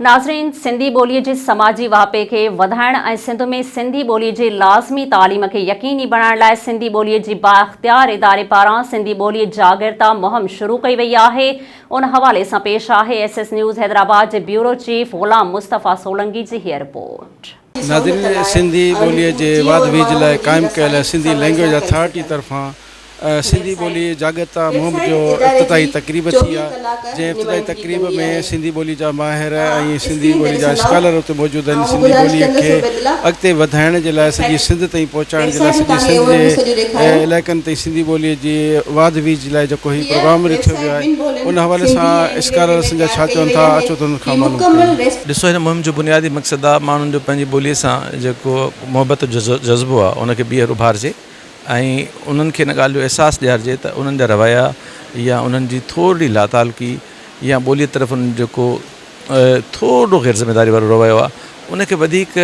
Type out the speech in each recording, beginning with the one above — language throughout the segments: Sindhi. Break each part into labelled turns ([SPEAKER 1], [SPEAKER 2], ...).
[SPEAKER 1] ناظرين سنڌي ٻولي جي سماجي واهپي کي وڌائڻ ۽ سنڌ ۾ سنڌي ٻولي جي لازمي تعليم کي يقيني بڻائڻ لاء سنڌي ٻولي جي بااختيار اداري پاران سنڌي ٻولي جاڳرتا مهم شروع ڪئي وئي آهي ان حوالي سان پيش آهي ايس ايس نيوز حيدرآباد جي بيورو چيف غلام مصطفيٰ سولنگي جي هيء رپورٽ.
[SPEAKER 2] ناظرين سنڌي ٻوليء جي واڌ ويجهه لاء قائم ڪيل سنڌي لينگويج اٿارٽي طرفان سنڌي ٻولي جاڳرتا مهم جو افتتاحي تقريب ٿي آهي جنهن افتتاحي تقريب ۾ سنڌي ٻولي جا ماهر ۽ سنڌي ٻولي جا اسڪالر اتي موجود آهن سنڌي ٻولي کي اڳتي وڌائڻ جي لاء سڄي سنڌ تائين پهچائڻ جي لاء سڄي سنڌ جي علائقن تائين سنڌي ٻولي جي واڌ ويجهه لاء جيڪو هي پروگرام رٿيو ويو آهي ان حوالي سان اسڪالر اسان جا ڇا چون ٿا اچو ته انهن کان معلوم ڪيون.
[SPEAKER 3] ڏسو هن مهم جو بنيادي مقصد آهي ماڻهن جو پنهنجي ٻولي سان جيڪو محبت جو جذبو آهي ان کي ٻيهر اڀارجي ۽ انهن کي ان ڳالهه جو احساس ڏيارجي ته انهن جا رويا يا انهن جي ٿورڙي لاتعلقي يا ٻوليء طرف انهن جو جيڪو ٿورڙو غير ذميداري وارو رويو آهي ان کي وڌيڪ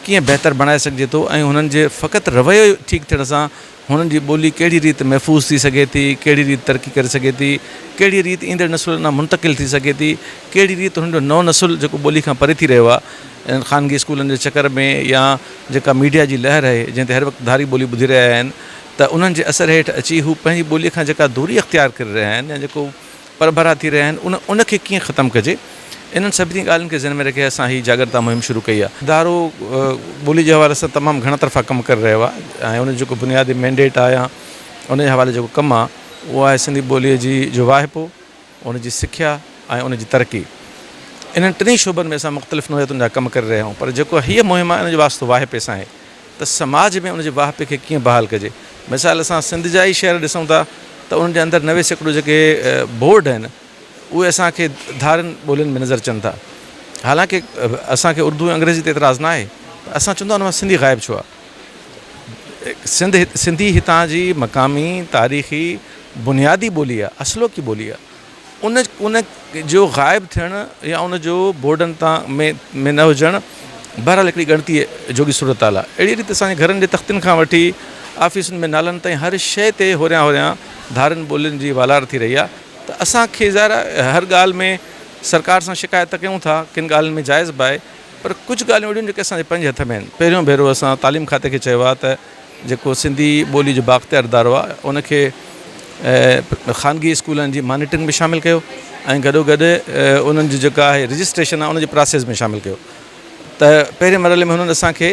[SPEAKER 3] ڪيئن بهتر بڻائي سگهجي ٿو ۽ هنن جي فقط رويو ٺيڪ ٿيڻ سان هنن جي ٻولي ڪهڙي ريت محفوظ ٿي سگهي ٿي، ڪهڙي ريت ترقي ڪري سگهي ٿي، ڪهڙي ريت ايندڙ نسل ڏانهن منتقل ٿي سگهي ٿي، ڪهڙي ريت هنن جو نئون نسل جيڪو ٻولي کان پري ٿي رهيو آهي انهن خانگي اسڪولن جي چڪر ۾ يا جيڪا ميڊيا جي لهر آهي جنهن تي هر وقت ڌاري ٻولي ٻڌي رهيا آهن ته انهن جي اثر هيٺ اچي هو پنهنجي ٻولي کان جيڪا دوري اختيار ڪري رهيا آهن يا جيڪو پرڀرا ٿي رهيا آهن ان ان کي ڪيئن ختم ڪجي انهن سڀني ڳالهين کي ذهن ۾ رکي اسان هي جاڳرتا مهم شروع ڪئي آهي. ادارو ٻولي جي حوالي سان تمام گهڻا طرفا ڪم ڪري رهيو آهي ۽ ان جو جيڪو بنيادي مينڊيٽ آهي يا ان جي حوالي جيڪو ڪم آهي اهو آهي سنڌي ٻولي جي جو واهپو، ان جي سکيا ۽ ان جي ترقي. انهن ٽنهي شعبن ۾ اسان مختلف نوعيتن جا ڪم ڪري رهيا آهيون پر جيڪو هيء مهم آهي ان جو واسطو واهپي سان آهي ته سماج ۾ ان جي واهپي کي ڪيئن بحال ڪجي. مثال اسان سنڌ جا ئي شهر ڏسون ٿا ته انهن جي اندر 90% جيڪي بورڊ آهن اهي اسان کي ڌارين ٻولين ۾ نظر اچن ٿا. حالانڪه اسان کي اردو ۽ انگريزي تي اعتراض نه آهي پر اسان چون ٿا ان مان سنڌي غائب ڇو آهي؟ سنڌ سنڌي هتان جي مقامي تاريخي بنيادي ٻولي آهي، اصلوڪي ٻولي آهي. ان ان جو غائب ٿيڻ يا ان جو بورڊن تان ۾ ۾ نه هجڻ بهرحال هڪڙي ڳڻتي جوڳي صورتحال آهي. اهڙي ريت اسان جي گهرن جي تختين کان وٺي آفيسن ۾ نالن تائين هر شيء تي هوريان هوريان ڌارين ٻولين جي والار ٿي رهي آهي ته اسان کي ظاهر آهي هر ڳالهه ۾ سرڪار سان شڪايت ته ڪيون ٿا، ڪن ڳالهين ۾ جائز به آهي پر ڪجهه ڳالهيون اهڙيون آهن جيڪي اسان جي پنهنجي هٿ ۾ آهن. پهريون ڀيرو اسان تعليم کاتي کي چيو آهي ته جيڪو سنڌي ٻولي جو بااختيار ادارو آهي ان کي خانگي اسڪولن جي مانيٽرنگ ۾ شامل ڪيو ۽ گڏو گڏ انهن جي جيڪا آهي رجسٽريشن آهي ان جي پراسيس ۾ شامل ڪيو ته پهرين مرحلي ۾ هنن اسان کي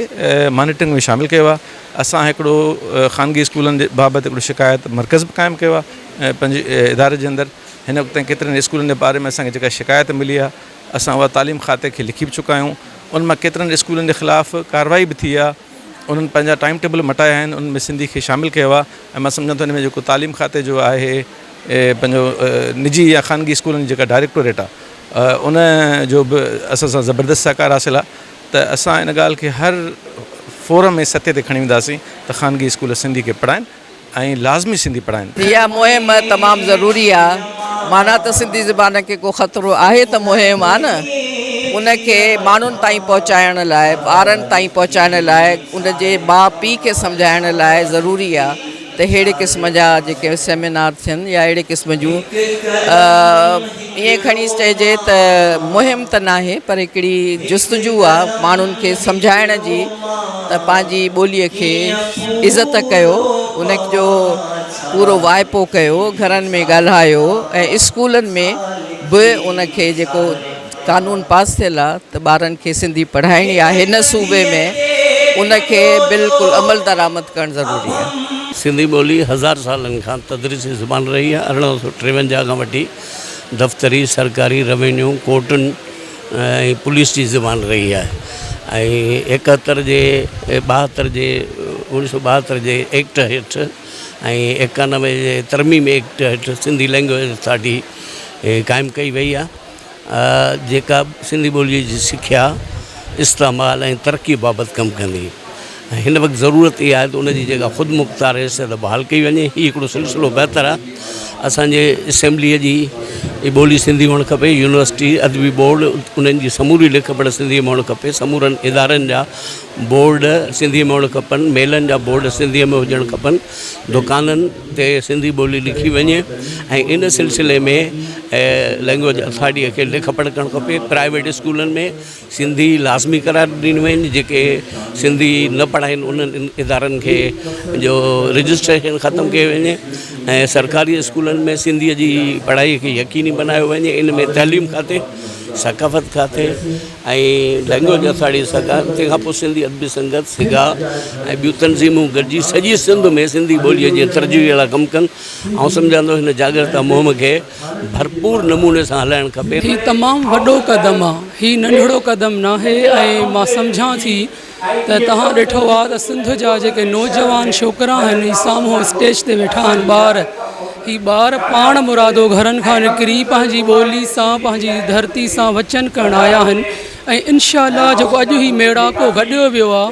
[SPEAKER 3] مانيٽرنگ ۾ شامل ڪيو آهي اسان هڪڙو خانگي اسڪولن جي بابت هڪڙو شڪايت مرڪز به قائم ڪيو آهي پنهنجي اداري جي اندر هن وقت تائين ڪيترن اسڪولن جي باري ۾ اسان کي جيڪا شڪايت ملي آهي اسان اها تعليم کاتي کي لکي به چڪا آهيون ان مان ڪيترن اسڪولن جي خلاف ڪارروائي به ٿي آهي انهن پنهنجا ٽائيم ٽيبل مٽايا آهن انهن ۾ سنڌي کي شامل ڪيو آهي ۽ مان سمجهان ٿو ان ۾ جيڪو تعليم کاتي جو آهي پنهنجو نجي يا خانگي اسڪولن جي جيڪا ڊائريڪٽوريٽ آهي ان جو به اسان سان زبردست سهڪار حاصل آهي ته اسان ان ڳالهه کي هر فورم ۽ سطح تي کڻي وينداسين ته خانگي اسڪول سنڌي کي پڙهائن ۽ لازمي سنڌي پڙهائن.
[SPEAKER 4] اها مهم تمام ضروري آ معنيٰ ته سنڌي زبان کي ڪو خطرو آهي ته مهم آ نه ان کي ماڻهن تائين پهچائڻ لاء ٻارن تائين پهچائڻ لاء ان جي ماء پيء کي سمجهائڻ لاء ضروري آ ته ههڙي قسم جا جيڪي سيمينار ٿين يا اهڙي قسم جون ائين کڻي چئجي ته مهم ته ناهي پر هڪڙي جستجو آ ماڻهن کي سمجهائڻ جي ته پنهنجي ٻوليء کي عزت ڪيو ان جو پورو واهپو ڪيو گهرن ۾ ڳالهايو ۽ اسڪولن ۾ به ان کي جيڪو قانون پاس ٿيل آ ته ٻارن کي سنڌي پڙهائڻي آ هن صوبي ۾ ان کي بلڪل عمل درآمد ڪرڻ ضروري آ.
[SPEAKER 5] سنڌي ٻولي هزار سالن کان تدريسي زبان رهي آهي. 1853 کان وٺي دفتري، سرڪاري، روينيو، ڪورٽن ۽ پوليس جي زبان رهي آهي ۽ ايڪهتر جي ٻاهتر جي اوڻيهه سو ٻاهتر جي ايڪٽ هيٺ ۽ ايڪانوي جي ترميم ايڪٽ هيٺ سنڌي لينگويج اٿارٽي قائم ڪئي وئي آهي. جيڪا سنڌي ٻوليء جي سکيا، استعمال ۽ ترقيء بابت ڪم ڪندي ۽ هن وقت ضرورت اها آهي ته ان جي جيڪا خودمختار حيثيت بحال ڪئي وڃي. هي هڪڙو سلسلو بهتر آهي. اسان جي اسيمبليء جي هي ٻولي سنڌي هئڻ کپي، يونيورسٽي، ادبي بورڊ انهن جي سموري لک پڙهه سنڌيء ۾ هئڻ کپي، سمورن ادارن جا بورڊ سنڌيء ۾ هئڻ کپن، ميلن جا بورڊ سنڌيء ۾ هجڻ کپن، دڪانن تي سنڌي ٻولي لکي وڃي ۽ ان سلسلي ۾ لينگويج اٿارٽيء کي لک پڙهه ڪرڻ کپي، پرائيويٽ اسڪولن ۾ سنڌي لازمي قرار ڏني وڃي جيڪي سنڌي نه پڙهائين انهن ادارن کي جو رجسٽريشن ختم ڪيو وڃي ۽ سرڪاري اسڪولن ۾ سنڌيء جي پڙهائي کي يقيني بنايو وڃي ان ۾ تعليم کاتي ثقافت کاتي ۽ لينگويج اٿارٽي سگا تنهن کان پوء سنڌي ادبي سنگت سگا ۽ ٻيون تنظيمون گڏجي سڄي سنڌ ۾ سنڌي ٻوليء جي ترجيح لاء ڪم ڪن آئون سمجهان ٿو هن جاڳرتا مهم کي ڀرپور نموني سان هلائڻ کپي.
[SPEAKER 6] هي تمام وڏو قدم آ، هي ننڍڙو قدم ناهي ۽ مان سمجهان ٿي ته توهان ڏٺو آ ته سنڌ جا جيڪي نوجوان ڇوڪرا آهن هي سامهون اسٽيج تي ويٺا آهن ٻار هي ٻار پاڻ مرادو گهرن کان نڪري پنهنجي ٻولي سان پنهنجي ڌرتي سان وچن ڪرڻ آيا آهن ۽ انشاء الله جيڪو اڄ هي ميڙاڪو گڏيو ويو آ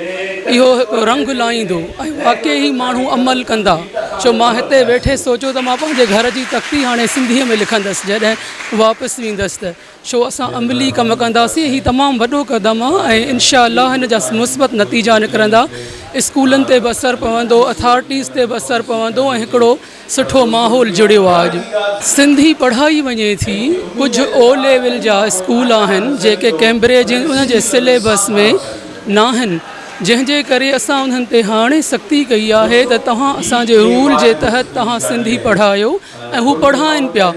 [SPEAKER 6] اهو هڪ رنگ لائيندو ۽ واقعي هي ماڻهو عمل ڪندا ڇو مان هتي ويٺي سوچيو ته مان پنهنجي گهر جي تختي هاڻي سنڌيء ۾ لکندس جڏهن واپس ويندس ته ڇو اسان عملي ڪم ڪنداسين هي تمام وڏو قدم آ ۽ انشاء الله هن جا مثبت نتيجا نڪرندا اسڪولن تي به اثر پوندو اٿارٽيز تي به اثر پوندو ۽ هڪڙو سٺو ماحول جڙيو آ اڄ سنڌي پڙهائي وڃي ٿي ڪجهه او ليول جا اسڪول آهن جيڪي ڪيمبرج ان جي سليبس ۾ ناهن جنهن جي ڪري اسان انهن تي هاڻي سختي ڪئي آهي ته توهان اسان جي رول جي تحت توهان سنڌي پڙهايو ۽ هو پڙهائن پيا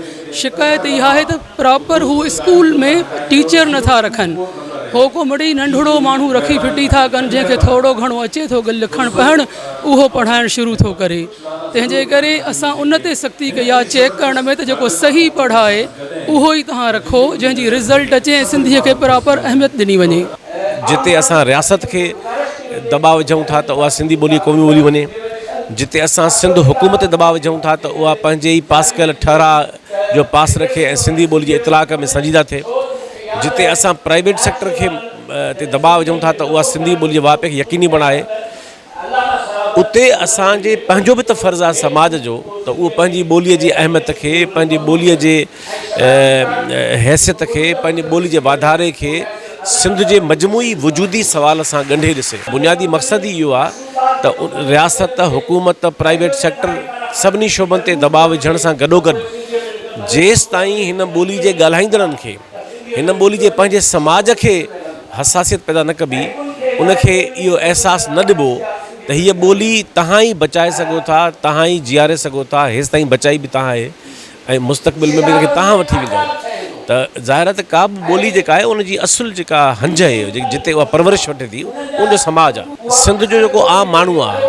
[SPEAKER 6] شڪايت اها آهي ته پراپر هو اسڪول ۾ ٽيچر نٿا رکن هو ڪو مڙئي ننڍڙو ماڻهو رکي ڦٽي ٿا ڪن جنهن کي ٿورو گهڻو اچي ٿو لکڻ پڙهڻ اهو پڙهائڻ شروع ٿو ڪري تنهن جي ڪري اسان ان تي سختي ڪئي آهي چيڪ ڪرڻ ۾ ته جيڪو صحيح پڙهائي اهو ئي توهان رکو جنهن جي رزلٽ اچي ۽ سنڌيء کي پراپر اهميت ڏني وڃي.
[SPEAKER 7] جتي اسان رياست کي دٻاء وجهون ٿا ته اها سنڌي ٻولي قومي ٻولي وڃي، جتي اسان سنڌ حڪومت تي دٻاء وجهون ٿا ته اها پنهنجي ئي پاس ڪيل ٺهراء جو پاس رکي ۽ سنڌي ٻولي جي اطلاق ۾ سنجيده ٿئي، جتي اسان پرائيويٽ سيڪٽر کي تي دٻاء وجهون ٿا ته اها سنڌي ٻولي جي واهپي کي يقيني بڻائي. اتي اسان جي پنهنجو به ته فرض آهي سماج جو ته اهو پنهنجي ٻوليء جي اهميت کي پنهنجي ٻوليء جي حيثيت کي پنهنجي ٻولي جي واڌاري کي سنڌ جي مجموعي وجودي سوال سان ڳنڍي ڏسي. بنيادي مقصد ئي اهو آهي ته رياست، حڪومت، پرائيويٽ سيڪٽر سڀني شعبن تي دٻاء وجهڻ سان گڏوگڏ جيستائين هن ٻولي جي ڳالهائيندڙن کي هن ٻولي جي پنهنجي سماج کي حساسيت پيدا نه ڪبي، ان کي اهو احساس نه ڏبو ته هيء ٻولي توهان ئي بچائي سگهو ٿا، توهان ئي جيئاري سگهو ٿا، هيستائين بچائي به توهان آهي ۽ مستقبل ۾ به ان کي توهان وٺي ويندؤ ته ظاهر آهي ته ڪا به ٻولي جيڪا آهي ان جي اصل جيڪا هنج آهي جتي اها پرورش وٺي ٿي ان جو سماج آهي. سنڌ جو جيڪو عام ماڻهو آهي،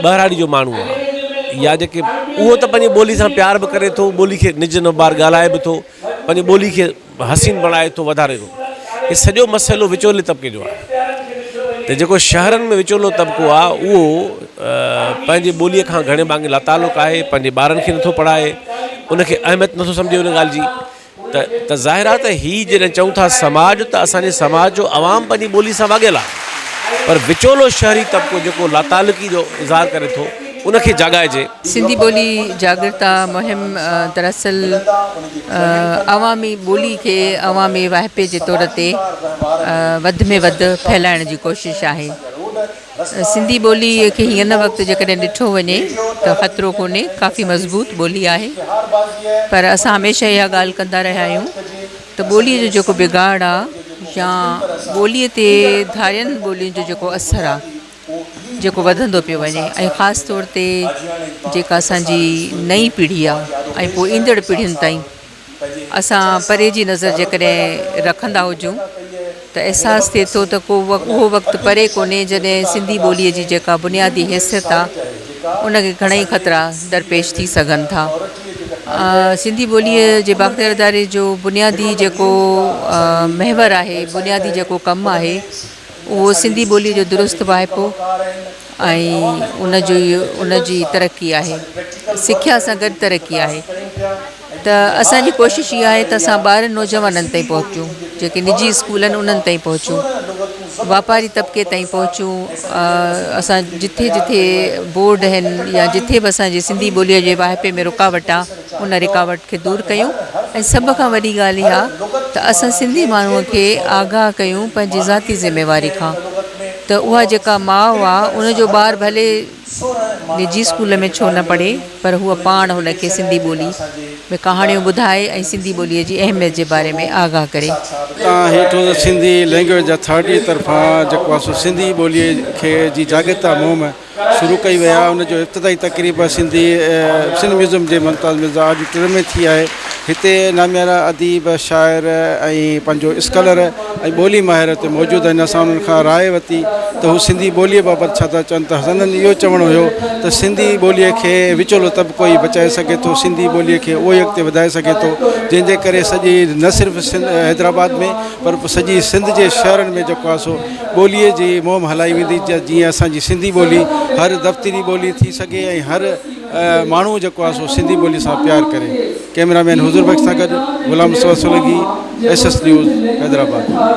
[SPEAKER 7] ٻهراڙي جو ماڻهو آهي يا جيڪي اهو ته پنهنجي ٻولي سان پيار به ڪري ٿو، ٻولي کي نج نبار ڳالهائي به ٿو، پنهنجي ٻولي کي حسين بڻائي ٿو وڌاري ٿو. هي سڄو مسئلو وچولي طبقي جو آهي ته جيڪو شهرن ۾ وچولو طبقو آهي اهو پنهنجي ٻوليء کان گهڻي ڀاڱي لاتعلق آهي، پنهنجي ٻارن کي نٿو پڙهائي، ان کي اهميت نٿو سمجهي ان ڳالهه جي ته ته ظاهر آهي ته هي جڏهن چئون ٿا سماج ته اسان جي سماج جو عوام پنهنجي ٻولي سان واڳيل آهي پر وچولو شهري طبقو جيڪو لاتعلقي جو اظهار ڪري ٿو ان کي جاڳائجي.
[SPEAKER 8] سنڌي ٻولي جاڳرتا مهم دراصل عوامي ٻولي کي عوامي واهپي جي طور تي وڌ ۾ وڌ ڦهلائڻ جي ڪوشش آهي. سنڌي ٻولي کي هن وقت جيڪڏهن ڏٺو وڃي ته خطرو ڪونهي، ڪافي مضبوط ٻولي آهي پر اسان هميشه اها ڳالهه ڪندا رهيا آهيون ته ٻولي جو جيڪو بگاڙ آ يا ٻولي تي ڌارين ٻولين جو جيڪو اثر آ جيڪو وڌندو پيو وڃي ۽ خاص طور تي جيڪا اسان جي نئين پيڙهي آ ۽ پوء ايندڙ پيڙهين تائين اسان پري جي نظر جيڪڏهن رکندا هجون ته احساس ٿئي ٿو ته ڪو اهو وقت پري ڪونهي جڏهن سنڌي ٻوليء جي جيڪا بنيادي حيثيت آ ان کي گهڻئي خطرا درپيش ٿي سگهن ٿا. سنڌي ٻوليء جي باختيار اداري جو بنيادي جيڪو محور آهي بنيادي جيڪو ڪم آهي اهو سنڌي ٻوليء جو درست واهپو ۽ ان جو ان جي ترقي آهي. سکيا سان گڏ ترقي آهي. ته اسان جي ڪوشش اها آهي ته اسان ٻارن نوجوانن تائين پهچون جيڪي نجي اسڪول آهن انهن تائين پهچون واپاري طبقي تائين پهچون اسان جٿي جٿي بورڊ آهن يا جٿي به اسان جي سنڌي ٻوليء جي واهپي ۾ رڪاوٽ آهي ان رڪاوٽ کي دور ڪيون ۽ سڀ کان وڏي ڳالهه اها ته اسان سنڌي ماڻهوء کي آگاهه ڪيون پنهنجي ذاتي ذميواري کان ته اها جيڪا ماء آهي ان جو ٻار ڀلي نجي اسڪول ۾ ڇو نه پڙهي پر هوء پاڻ هن کي سنڌي ٻولي ۾ ڪهاڻيون ٻڌائي ۽ سنڌي ٻوليء جي اهميت جي باري ۾ آگاهه ڪري.
[SPEAKER 2] تان هيٺ سنڌي لينگويج اٿارٽيء طرفان جيڪو آهي سو سنڌي ٻوليء کي جي جاڳرتا مهم شروع ڪئي وئي آهي ان جو ابتدائي تقريب سنڌي سنڌ ميوزم جي ممتاز مرزا آڊيٽوريم ۾ ٿي آهي هتي ناميارا اديب شاعر ۽ پنهنجو اسڪالر ۽ ٻولي ماهر اتي موجود آهن اسان انهن کان راء ورتي ته هو سنڌي ٻوليء بابت ڇا ٿا چون ته سندن اهو چوڻ هيو ته سنڌي ٻوليء کي وچولو طبقو ئي بچائي سگهي ٿو سنڌي ٻوليء کي اهو ئي اڳتي وڌائي سگهي ٿو جنهن جي ڪري سڄي نه صرف حيدرآباد ۾ پر سڄي سنڌ جي شهرن ۾ جيڪو آهي سو ٻوليء جي مهم هلائي ويندي جيئن اسان جي سنڌي ٻولي هر دفتري ٻولي ٿي سگهي ۽ هر ماڻهو جيڪو آهي سو سنڌي ٻولي سان پيار ڪري. ڪئميرا مين حضور بخش سان گڏ Ghulam Mustafa Solangi, S S news, Hyderabad.